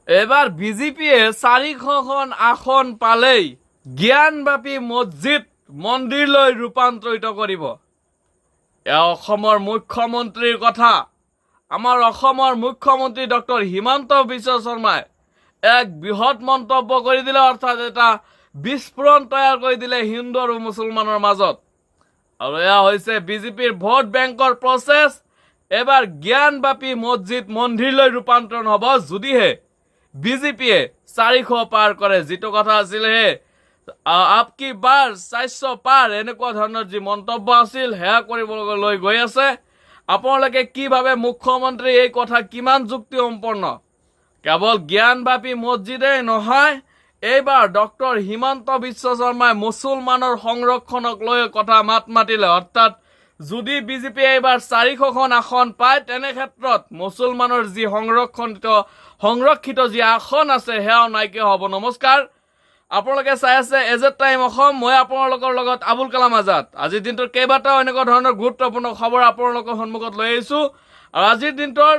এইবাৰ বিজেপিয়ে 400খন আসন পালেই জ্ঞানবাপী মছজিদ মন্দিৰলৈ ৰূপান্তৰিত কৰিব। এয়া অসমৰ মুখ্যমন্ত্ৰীৰ কথা। আমাৰ অসমৰ মুখ্যমন্ত্ৰী ডক্টৰ হিমন্ত বিশ্ব শৰ্মাই এক বৃহৎ মন্তব্য কৰি দিলে, অৰ্থাৎ এটা বিস্ফোৰণ তৈয়াৰ কৰি দিলে হিন্দু আৰু মুছলমানৰ মাজত। আৰু এয়া হৈছে বিজেপিৰ ভোট বেংকৰ প্ৰচেছ। এবাৰ জ্ঞানবাপী মছজিদ মন্দিৰলৈ ৰূপান্তৰণ হ'ব, যদিহে বিজেপিয়ে 400 পাৰ কৰে। যিটো কথা আছিল হে अब की बार 400 পাৰ, এনেকুৱা ধৰণৰ যি মন্তব্য আছিল, সেয়া কৰিবলৈ লৈ গৈ আছে। আপোনালোকে কি ভাবে, মুখ্যমন্ত্ৰী এই কথা কিমান যুক্তিসম্পন্ন? কেৱল জ্ঞানবাপী মছজিদেই নহয়, এইবাৰ ডক্টৰ হিমন্ত বিশ্ব শৰ্মাই মুছলমানৰ সংৰক্ষণক লৈ কথা মাত মাতিলে। অৰ্থাৎ যদি বিজেপিয়ে এইবাৰ 400খন আসন পায়, তেনে ক্ষেত্ৰত মুছলমানৰ যি সংৰক্ষিত যি আসন আছে, সেয়াও নাইকিয়া হ'ব। নমস্কাৰ, আপোনালোকে চাই আছে এজেড টাইম অসম। মই আপোনালোকৰ লগত আবুল কালাম আজাদ। আজিৰ দিনটোৰ কেইবাটাও এনেকুৱা ধৰণৰ গুৰুত্বপূৰ্ণ খবৰ আপোনালোকৰ সন্মুখত লৈ আহিছোঁ। আৰু আজিৰ দিনটোৰ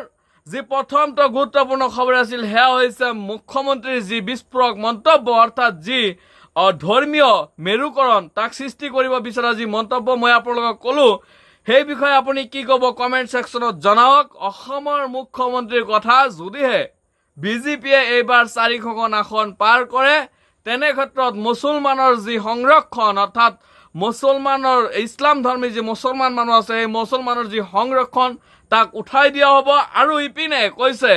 যি প্ৰথমটো গুৰুত্বপূৰ্ণ খবৰ আছিল, সেয়া হৈছে মুখ্যমন্ত্ৰীৰ যি বিস্ফোৰক মন্তব্য, অৰ্থাৎ যি ধৰ্মীয় মেৰুকৰণ তাক সৃষ্টি কৰিব বিচৰা যি মন্তব্য মই আপোনালোকক ক'লোঁ, সেই বিষয়ে আপুনি কি ক'ব কমেণ্ট ছেকশ্যনত জনাওক। অসমৰ মুখ্যমন্ত্ৰীৰ কথা, যদিহে বিজেপিয়ে এইবাৰ 400খন আসন পাৰ কৰে, তেনে ক্ষেত্ৰত মুছলমানৰ যি সংৰক্ষণ, অৰ্থাৎ মুছলমানৰ ইছলাম ধৰ্মী যি মুছলমান মানুহ আছে, সেই মুছলমানৰ যি সংৰক্ষণ তাক উঠাই দিয়া হ'ব। আৰু ইপিনে কৈছে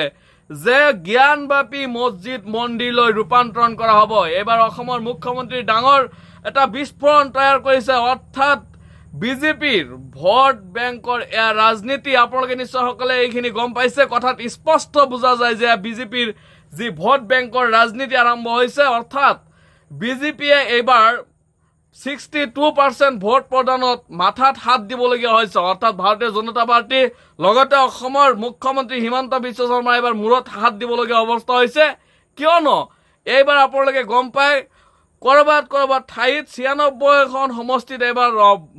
যে জ্ঞানবাপী মছজিদ মন্দিৰলৈ ৰূপান্তৰণ কৰা হ'ব। এইবাৰ অসমৰ মুখ্যমন্ত্ৰীৰ ডাঙৰ এটা বিস্ফোৰণ তৈয়াৰ কৰিছে, অৰ্থাৎ বিজেপিৰ ভোট বেংকৰ এয়া ৰাজনীতি। আপোনালোকে নিশ্চয় সকলে এইখিনি গম পাইছে। কথাত স্পষ্ট বুজা যায় যে বিজেপিৰ যি ভোট বেংকৰ ৰাজনীতি আৰম্ভ হৈছে, অৰ্থাৎ বিজেপিয়ে এইবাৰ 62% ভোট প্ৰদানত মাথাত হাত দিবলগীয়া হৈছে। অৰ্থাৎ ভাৰতীয় জনতা পাৰ্টীৰ লগতে অসমৰ মুখ্যমন্ত্ৰী হিমন্ত বিশ্ব শৰ্মা এইবাৰ মূৰত হাত দিবলগীয়া অৱস্থা হৈছে। কিয়নো এইবাৰ আপোনালোকে গম পায়, ক'ৰবাত ক'ৰবাত ঠাইত 96খন সমষ্টিত এইবাৰ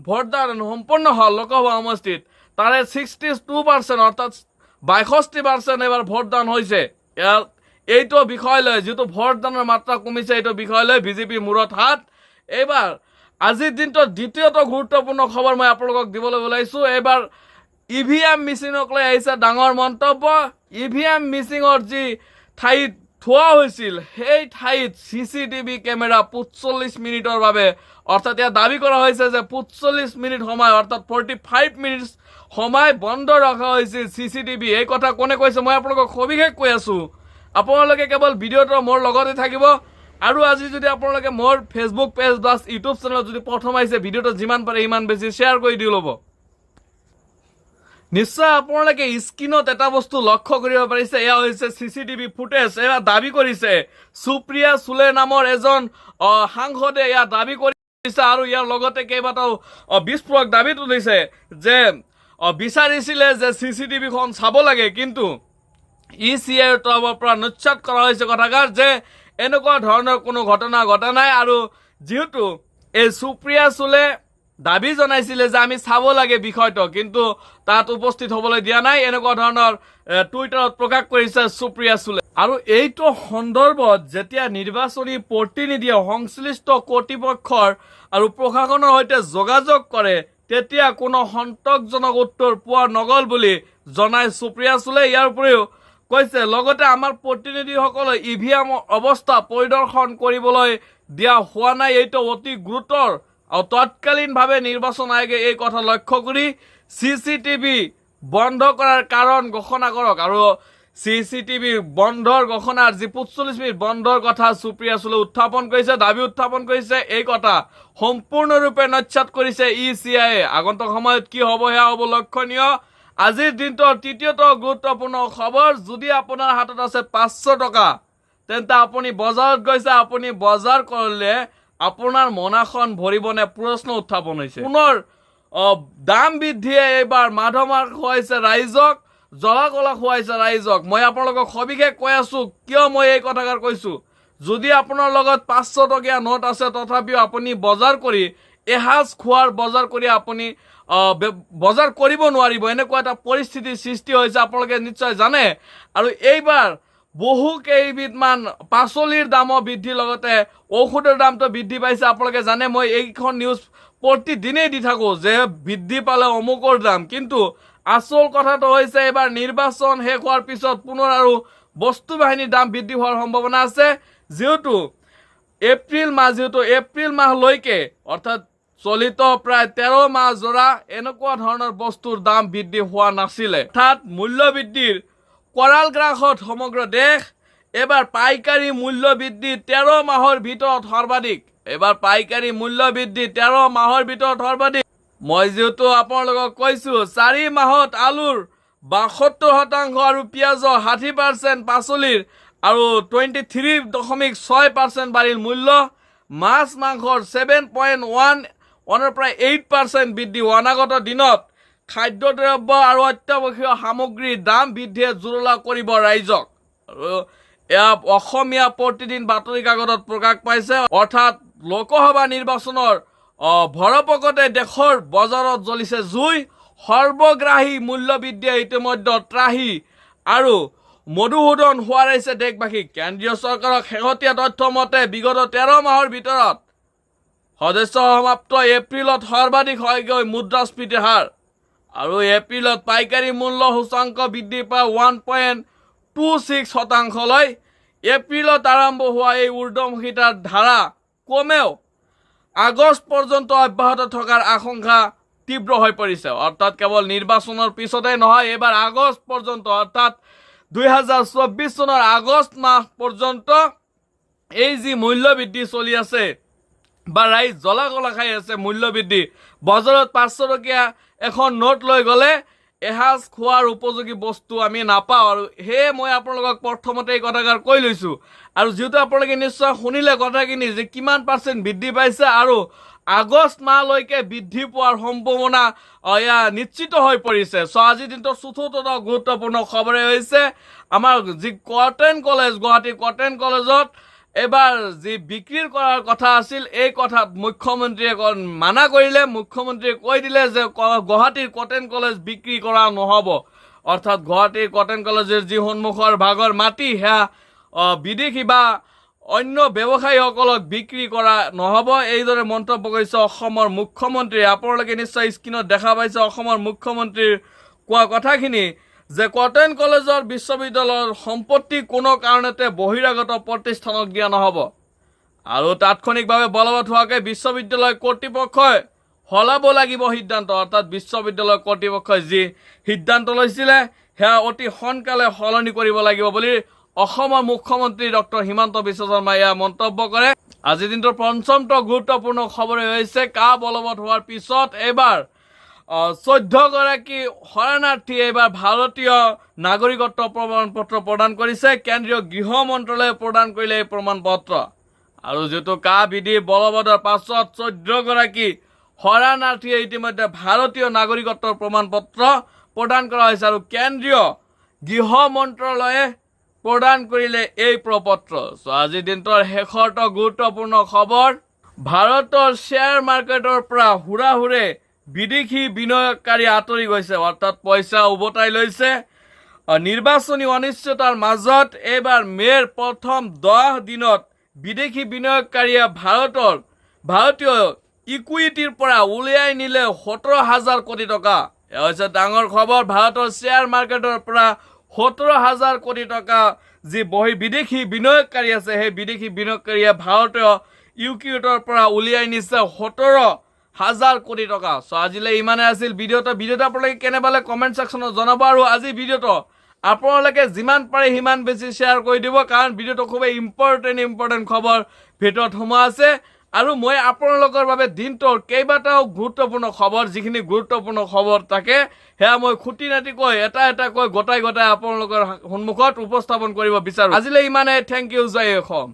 ভোটদান সম্পন্ন হ'ল লোকসভা সমষ্টিত। তাৰে 62%, অৰ্থাৎ 62% এইবাৰ ভোটদান হৈছে। ইয়াৰ এইটো বিষয় লৈ, যিটো ভোটদানৰ মাত্ৰা কমিছে, এইটো বিষয় লৈ বিজেপিৰ মূৰত হাত। এইবাৰ আজিৰ দিনটোত দ্বিতীয়টো গুৰুত্বপূৰ্ণ খবৰ মই আপোনালোকক দিবলৈ ওলাইছোঁ। এইবাৰ ইভিএম মেচিনক লৈ আহিছে ডাঙৰ মন্তব্য। ইভিএম মেচিনৰ যি ঠাইত থোৱা হৈছিল, সেই ঠাইত চিচিটিভি কেমেৰা 45 মিনিটৰ বাবে, অৰ্থাৎ ইয়াত দাবী কৰা হৈছে যে 45 মিনিট সময়, অৰ্থাৎ 45 মিনিটছ সময় বন্ধ ৰখা হৈছিল চিচিটিভি। এই কথা কোনে কৈছে, মই আপোনালোকক সবিশেষ কৈ আছোঁ। আপোনালোকে কেৱল ভিডিঅ'টো মোৰ লগতে থাকিব। আৰু আজি যদি আপোনালোকে মোৰ ফেচবুক পেজ বা ইউটিউব চেনেলত যদি প্ৰথম আহিছে, ভিডিঅ'টো যিমান পাৰে সিমান বেছি শ্বেয়াৰ কৰি দি ল'ব। নিশ্চয় আপোনালোকে স্ক্ৰীণত এটা বস্তু লক্ষ্য কৰিব পাৰিছে, এয়া হৈছে চিচিটিভি ফুটেজ। এয়া দাবী কৰিছে সুপ্ৰিয়া চুলে নামৰ এজন সাংসদে এয়া দাবী কৰিছে। আৰু ইয়াৰ লগতে কেইবাটাও বিস্ফোৰক দাবী তুলিছে যে বিচাৰিছিলে যে চিচিটিভিখন চাব লাগে, কিন্তু ইচিআইৰ তৰফৰ পৰা নস্যাৎ কৰা হৈছে কথাষাৰ যে এনেকুৱা ধৰণৰ কোনো ঘটনা ঘটা নাই। আৰু যিহেতু এই সুপ্ৰিয়া চুলে দাবী জনাইছিলে যে আমি চাব লাগে বিষয়টো, কিন্তু তাত উপস্থিত হ'বলৈ দিয়া নাই, এনেকুৱা ধৰণৰ টুইটাৰত প্ৰকাশ কৰিছে সুপ্ৰিয়া চুলে। আৰু এইটো সন্দৰ্ভত যেতিয়া নিৰ্বাচনী প্ৰতিনিধিয়ে সংশ্লিষ্ট কৰ্তৃপক্ষৰ আৰু প্ৰশাসনৰ সৈতে যোগাযোগ কৰে, তেতিয়া কোনো সন্তোষজনক উত্তৰ পোৱা নগ'ল বুলি জনাই সুপ্ৰিয়া চুলে। ইয়াৰ উপৰিও কৈছে, লগতে আমাৰ প্ৰতিনিধিসকলে ইভিএম অৱস্থা পৰিদৰ্শন কৰিবলৈ দিয়া হোৱা নাই। এইটো অতি গুৰুতৰ আৰু তৎকালীনভাৱে নিৰ্বাচন আয়োগে এই কথা লক্ষ্য কৰি চিচিটিভি বন্ধ কৰাৰ কাৰণ ঘোষণা কৰক। আৰু চিচিটিভি বন্ধৰ ঘোষণাৰ যি 45 মিনিট বন্ধৰ কথা সুপ্ৰিয়া চুলে উত্থাপন কৰিছে, দাবী উত্থাপন কৰিছে, এই কথা সম্পূৰ্ণৰূপে নস্যাৎ কৰিছে ইচিআইয়ে। আগন্তুক সময়ত কি হ'ব, সেয়া হ'ব লক্ষণীয়। আজিৰ দিনটোৰ তৃতীয়টো গুৰুত্বপূৰ্ণ খবৰ, যদি আপোনাৰ হাতত আছে 500 টকা, তেন্তে আপুনি বজাৰত গৈছে, আপুনি বজাৰ কৰিলে আপোনাৰ মোনাখন ভৰিবনে, প্ৰশ্ন উত্থাপন হৈছে। পুনৰ দাম বৃদ্ধিয়ে এইবাৰ মাধমাৰ খুৱাইছে ৰাইজক, জ্বলা কলা খুৱাইছে ৰাইজক। মই আপোনালোকক সবিশেষ কৈ আছো কিয় মই এই কথাষাৰ কৈছো। যদি আপোনাৰ লগত 500 টকীয়া নোট আছে, তথাপিও আপুনি বজাৰ কৰি এসাঁজ খোৱাৰ বজাৰ কৰি আপুনি বজাৰ কৰিব নোৱাৰিব, এনেকুৱা এটা পৰিস্থিতিৰ সৃষ্টি হৈছে, আপোনালোকে নিশ্চয় জানে। আৰু এইবাৰ বহু কেইবিধমান পাচলিৰ দামো বৃদ্ধিৰ লগতে ঔষধৰ দামটো বৃদ্ধি পাইছে। আপোনালোকে জানে, মই এইখন নিউজ প্ৰতিদিনেই দি থাকোঁ যে বৃদ্ধি পালে অমুকৰ দাম। কিন্তু আচল কথাটো হৈছে, এইবাৰ নিৰ্বাচন শেষ হোৱাৰ পিছত পুনৰ আৰু বস্তু বাহিনীৰ দাম বৃদ্ধি হোৱাৰ সম্ভাৱনা আছে। যিহেতু এপ্ৰিল মাহলৈকে, অৰ্থাৎ চলিত প্ৰায় 13 মাহ জোৰা এনেকুৱা ধৰণৰ বস্তুৰ দাম বৃদ্ধি হোৱা নাছিলে। অৰ্থাৎ মূল্য বৃদ্ধিৰ কৰাল গ্ৰাসত সমগ্ৰ দেশ। এইবাৰ পাইকাৰী মূল্য বৃদ্ধি 13 মাহৰ ভিতৰত সৰ্বাধিক। এইবাৰ পাইকাৰী মূল্য বৃদ্ধি 13 মাহৰ ভিতৰত সৰ্বাধিক। মই যিহেতু আপোনালোকক কৈছো, 4 মাহত আলুৰ 72% আৰু পিঁয়াজৰ 60%, পাচলিৰ আৰু 23.6% বাঢ়িল মূল্য। মাছ মাংসৰ 7.11ৰ পৰা 8% বৃদ্ধি। অনাগত দিনত খাদ্যদ্ৰব্য আৰু অত্যাৱশ্যকীয় সামগ্ৰীৰ দাম বৃদ্ধিয়ে জুৰুলা কৰিব ৰাইজক। আৰু এয়া অসমীয়া প্ৰতিদিন বাতৰি কাকতত প্ৰকাশ পাইছে। অৰ্থাৎ লোকসভা নিৰ্বাচনৰ ভৰপকতে দেশৰ বজাৰত জ্বলিছে জুই। সৰ্বগ্ৰাহী মূল্যবৃদ্ধিয়ে ইতিমধ্যে ত্ৰাহি আৰু মধুসূদন সোঁৱৰাইছে দেশবাসীক। কেন্দ্ৰীয় চৰকাৰৰ শেহতীয়া তথ্য মতে, বিগত 13 মাহৰ ভিতৰত সদস্য সমাপ্ত এপ্ৰিলত সৰ্বাধিক হয়গৈ মুদ্ৰাস্ফীতিৰ হাৰ। আৰু এপ্ৰিলত পাইকাৰী মূল্য সূচাংক বৃদ্ধি পায় 1.26%লৈ। এপ্ৰিলত আৰম্ভ হোৱা এই ঊৰ্ধমুখিতাৰ ধাৰা কমেও আগষ্ট পৰ্যন্ত অব্যাহত থকাৰ আশংকা তীব্ৰ হৈ পৰিছে। অৰ্থাৎ কেৱল নিৰ্বাচনৰ পিছতে নহয়, এইবাৰ আগষ্ট পৰ্যন্ত, অৰ্থাৎ 2024 চনৰ আগষ্ট মাহ পৰ্যন্ত এই যি মূল্য বৃদ্ধি চলি আছে বা ৰাইজ জ্বলা কলা খাই আছে মূল্যবৃদ্ধি, বজাৰত 500 টকীয়া এখন নোট লৈ গ'লে এসাঁজ খোৱাৰ উপযোগী বস্তু আমি নাপাওঁ। আৰু সেয়ে মই আপোনালোকক প্ৰথমতে এই কথাষাৰ কৈ লৈছোঁ। আৰু যিহেতু আপোনালোকে নিশ্চয় শুনিলে কথাখিনি যে কিমান পাৰ্চেণ্ট বৃদ্ধি পাইছে আৰু আগষ্ট মাহলৈকে বৃদ্ধি পোৱাৰ সম্ভাৱনা এয়া নিশ্চিত হৈ পৰিছে। চ' আজিৰ দিনটোৰ চতুৰ্থ গুৰুত্বপূৰ্ণ খবৰে হৈছে, আমাৰ যি কটন কলেজ, গুৱাহাটী কটন কলেজত এইবাৰ যি বিক্ৰী কৰাৰ কথা আছিল, এই কথাত মুখ্যমন্ত্ৰীয়ে মানা কৰিলে। মুখ্যমন্ত্ৰীয়ে কৈ দিলে যে গুৱাহাটীৰ কটন কলেজ বিক্ৰী কৰা নহ'ব। অৰ্থাৎ গুৱাহাটীৰ কটন কলেজৰ যি সন্মুখৰ ভাগৰ মাটি, সেয়া বিদেশী বা অন্য ব্যৱসায়ীসকলক বিক্ৰী কৰা নহ'ব, এইদৰে মন্তব্য কৰিছে অসমৰ মুখ্যমন্ত্ৰীয়ে। আপোনালোকে নিশ্চয় স্ক্ৰীণত দেখা পাইছে অসমৰ মুখ্যমন্ত্ৰীৰ কোৱা কথাখিনি যে কটন কলেজৰ বিশ্ববিদ্যালয়ৰ সম্পত্তি কোনো কাৰণতে বহিৰাগত প্ৰতিষ্ঠানক দিয়া নহ'ব আৰু তাৎক্ষণিকভাৱে বলবৎ হোৱাকৈ বিশ্ববিদ্যালয় কৰ্তৃপক্ষই সলাব লাগিব সিদ্ধান্ত। অৰ্থাৎ বিশ্ববিদ্যালয় কৰ্তৃপক্ষই যি সিদ্ধান্ত লৈছিলে, সেয়া অতি সোনকালে সলনি কৰিব লাগিব বুলি অসমৰ মুখ্যমন্ত্ৰী ডক্টৰ হিমন্ত বিশ্ব শৰ্মাই এয়া মন্তব্য কৰে। আজিৰ দিনটোৰ পঞ্চমটো গুৰুত্বপূৰ্ণ খবৰে হৈছে, কা বলবৎ হোৱাৰ পিছত এইবাৰ 14গৰাকী শৰণাৰ্থী এইবাৰ ভাৰতীয় নাগৰিকত্ব প্ৰমাণপত্ৰ প্ৰদান কৰিছে। কেন্দ্ৰীয় গৃহ মন্ত্ৰালয়ে প্ৰদান কৰিলে এই প্ৰমাণপত্ৰ। আৰু যিটো কা বিধি বলবৎৰ পাছত 14গৰাকী শৰণাৰ্থীয়ে ইতিমধ্যে ভাৰতীয় নাগৰিকত্বৰ প্ৰমাণপত্ৰ প্ৰদান কৰা হৈছে আৰু কেন্দ্ৰীয় গৃহ মন্ত্ৰালয়ে প্ৰদান কৰিলে এই প্ৰপত্ৰ। চ' আজিৰ দিনটোৰ শেষৰটো গুৰুত্বপূৰ্ণ খবৰ, ভাৰতৰ শ্বেয়াৰ মাৰ্কেটৰ পৰা হুৰাহুৰে বিদেশী বিনিয়োগকাৰী আঁতৰি গৈছে, অৰ্থাৎ পইচা উভতাই লৈছে। নিৰ্বাচনী অনিশ্চয়তাৰ মাজত এইবাৰ মে'ৰ প্ৰথম 10 দিনত বিদেশী বিনিয়োগকাৰীয়ে ভাৰতীয় ইকুইটিৰ পৰা উলিয়াই নিলে 17 হাজাৰ কোটি টকা। এয়া হৈছে ডাঙৰ খবৰ। ভাৰতৰ শ্বেয়াৰ মাৰ্কেটৰ পৰা 17 হাজাৰ কোটি টকা যি বিদেশী বিনিয়োগকাৰী আছে, সেই বিদেশী বিনিয়োগকাৰীয়ে ভাৰতীয় ইকুইটিৰ পৰা উলিয়াই নিছে 17 হাজাৰ কোটি টকা। চ' আজিলৈ ইমানে আছিল ভিডিঅ'টো। ভিডিঅ'টো আপোনালোকে কেনে পালে কমেণ্ট ছেকশ্যনত জনাব আৰু আজি ভিডিঅ'টো আপোনালোকে যিমান পাৰে সিমান বেছি শ্বেয়াৰ কৰি দিব, কাৰণ ভিডিঅ'টো খুবেই ইম্পৰ্টেণ্ট ইম্পৰ্টেণ্ট খবৰ ভিতৰত সোমোৱা আছে। আৰু মই আপোনালোকৰ বাবে দিনটোৰ কেইবাটাও গুৰুত্বপূৰ্ণ খবৰ, যিখিনি গুৰুত্বপূৰ্ণ খবৰ থাকে, সেয়া মই খুটি নাটিকৈ এটা এটাকৈ গোটাই গোটাই আপোনালোকৰ সন্মুখত উপস্থাপন কৰিব বিচাৰোঁ। আজিলৈ ইমানে। Thank U. জয় অসম।